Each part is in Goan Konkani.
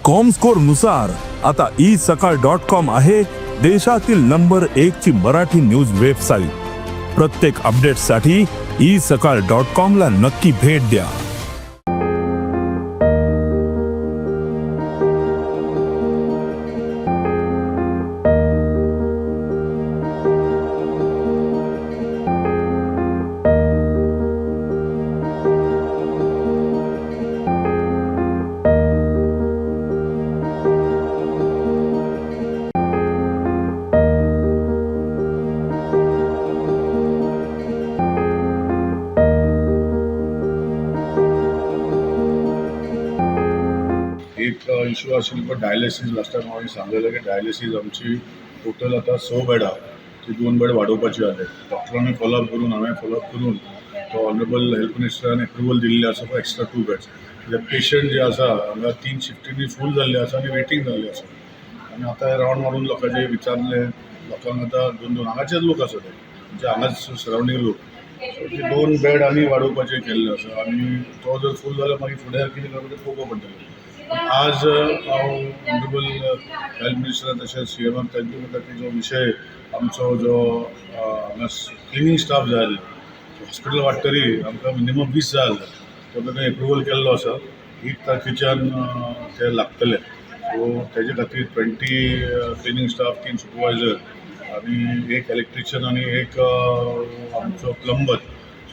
कॉमस्कोर नुसार आता ई सकाळ डॉट कॉम आहे देशातील नंबर एक ची मराठी न्यूज वेबसाईट. प्रत्येक अपडेटसाठी ई सकाळ डॉट कॉम ला नक्की भेट द्या. एक इशू आशिल्लो पळय, डायलिसीस. लास्ट टायम हांवें सांगलेलें की डायलिसीस आमची टोटल आतां स बेडां, ती दोन बेड वाडोवपाची जाले. डॉक्टरांनी फॉलोअप करून, हांवें फॉलोअप करून तो ऑनरेबल हेल्थ मिनिस्टरान एप्रुवल दिल्लें आसा फॉर एक्स्ट्रा टू बेड्स, कित्याक पेशंट जे आसा हांगा तीन शिफ्टींनी फूल जाल्ले आसा आनी वेटींग जाल्लें आसा. आनी आतां रावंड मारून लोकांचे विचारलें, लोकांक आतां दोन दोन हांगाचेच लोक आसा, ते म्हणजे हांगाच सरावंडींग लोक. सो ती दोन बेड आनी वाडोवपाचें केल्लें आसा आनी तो जर फूल जाल्यार मागीर फुडें कितें करपाचें पळोवपाक पडटलें. आज हांव ऑनरेबल हेल्थ मिनिस्टर तशेंच सीएमाक thank you म्हणटा की जो विशय आमचो जो हांगा क्लिनींग स्टाफ जाय आसलो, हॉस्पिटल वाडटरी आमकां मिनिमम 20 जाय आसले, तो ताणें एप्रुवल केल्लो आसा. 1 तारखेच्यान ते लागतले. सो तेजे खातीर 20 क्लिनींग स्टाफ, तीन सुपरवायझर आनी एक इलेक्ट्रिशियन आनी एक आमचो प्लंबर,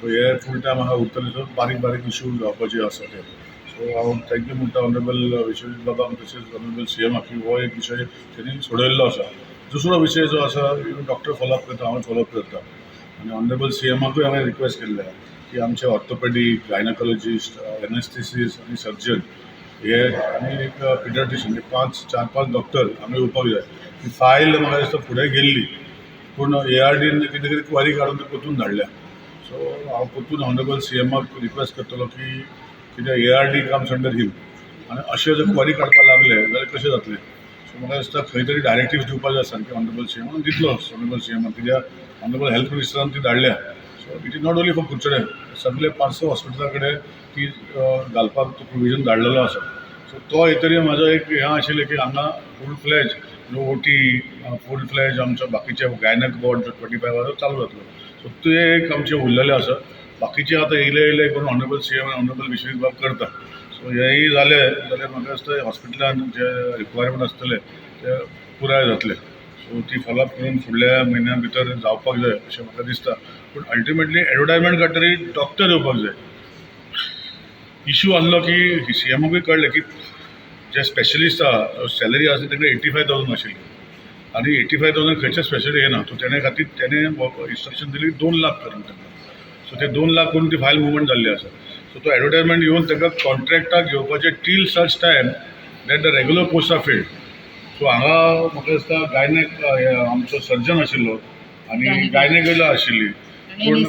सो हे फूल टायम हांगा उरतले. सो बारीक बारीक इशू जावपाचे आसा ते. सो हांव thank you म्हणटा ऑनरेबल विश्वजीत बाबाक तशेंच ऑनरेबल सीएमाक की हो एक विशय तेणी सोडयल्लो आसा. दुसरो विशय जो आसा, डॉक्टर फॉलोअप करता, हांव फॉलोअप करता आनी ऑनरेबल सीएमाकूय हांवें रिक्वेस्ट केल्लें आहा की आमचे ऑर्थोपेडीक, गायनकोलॉजिस्ट, एनेस्थेसिस्ट आनी सर्जन हे आनी एक पिडियाट्रिशियन, हे पांच, चार पांच डॉक्टर हांगा येवपाक जाय. ती फायल म्हाका दिसता फुडें गेल्ली, पूण एआरडीन कितें तरी क्वारी काडून ती परतून धाडल्या. सो हांव परतून ऑनरेबल सीएमाक रिक्वेस्ट करतलो की कित्याक ARD comes under him आनी अशें जर क्वारी काडपाक लागले जाल्यार कशें जातलें? सो म्हाका दिसता खंय तरी डायरेक्टिव्स दिवपाक जाय सारके ऑनरेबल सीएमान दितलो. ऑनरेबल सीएमान, कित्याक ऑनरेबल हेल्थ मिनिस्टरान ती धाडल्या. So it is not only for Curchorem, सगळे पांच स हॉस्पिटला कडेन ती घालपाक तो प्रोविजन धाडलेलो आसा. सो तो एक तरी म्हाजो एक हें आशिल्लें की हांगा फूल फ्लॅज ओटी, फूल फ्लॅज आमचो बाकीचे गायनक वॉर्ड 25 आसा, चालू जातलो. सो ते एक आमचे उरलेले आसा. बाकीचे आतां येयले येयले करून ऑनरेबल सीएम आनी ऑनरेबल विश्वजीत बाब करता. सो हेंय जालें जाल्यार म्हाका दिसता हॉस्पिटलान जे रिक्वायरमेंट आसतले ते पुराय जातले. सो ती फॉलोअप करून फुडल्या म्हयन्या भितर जावपाक जाय अशें म्हाका दिसता. पूण अल्टिमेटली एडवर्टायजमेंट काडटरी डॉक्टर येवपाक जाय. इशू आसलो की सीएमाकूय कळ्ळें की जे स्पेशलिस्ट आहा, सॅलरी आसा तेंका 85,000 आशिल्ली आनी 85,000 खंयचे स्पेशली येना. सो तेणे खातीर तेणे इन्स्ट्रक्शन दिली 2 लाख कर तांकां. सो ते 2 लाख करून ती फायल मुवमेंट जाल्ली आसा. सो तो एडवर्टायजमेंट येवन ताका कॉन्ट्रॅक्टाक घेवपाचें till such time that the regular post are filled. So हांगा म्हाका दिसता गायनेक आमचो सर्जन आशिल्लो आनी गायनेकला आशिल्ली, पूण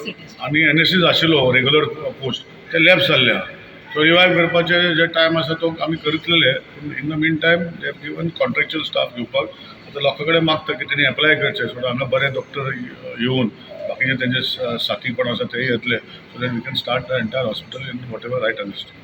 आनी एनएससीस आशिल्लो रेगुलर पोस्ट, ते लॅप्स जाल्ले आहा. सो रिवायव करपाचे जे टायम आसा तो आमी करतले, पूण in the mean time they have given contractual staff घेवपाक. आतां लोकां कडेन मागता की तेणी एप्लाय करचें, सो हांगा बरे डॉक्टर येवन बाकीचे तेंचे साथी कोण आसा तेय येतले, so that we can start the entire hospital in whatever right understand.